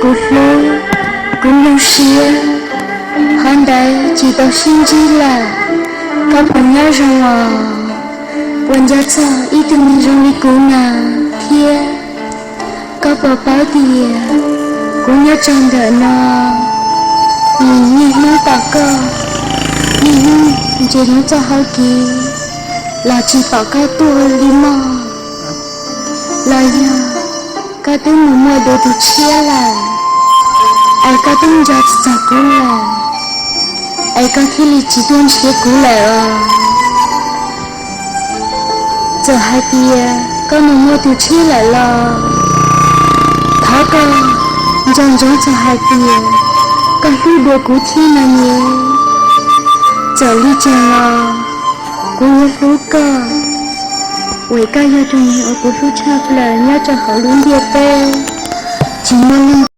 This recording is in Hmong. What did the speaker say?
Kuv hlub, kuv nyuaj siab, qhov ntawd tsis tau sib ntsib lawm. Koj puas nyob zoo os? Puas nco txog ib tug neeg zoo li kuv na thiab? Koj puas paub tias kuv nyob tsawg ntawm no, nim niaj hnub tos koj, niaj hnub ntsia mus txoj hauv kev los tsis pom koj tuaj li mog. Los yog koj twb mus muaj dua tus tshiab lawm, es koj twb nco tsis txog kuv lawm, es koj thiaj li tsis tuaj nrhiav kuv lawm os? Txawm hais tias koj mus muaj tus tshiab lawm los thov koj nco ntsoov txog hais tias koj hlub dua kuv thiab no nawb. Txawm li cas los kuv yuav hlub koj, vim koj yog tus neeg uas kuv hlub tshaj plaws nyob rau hauv lub ntiaj teb.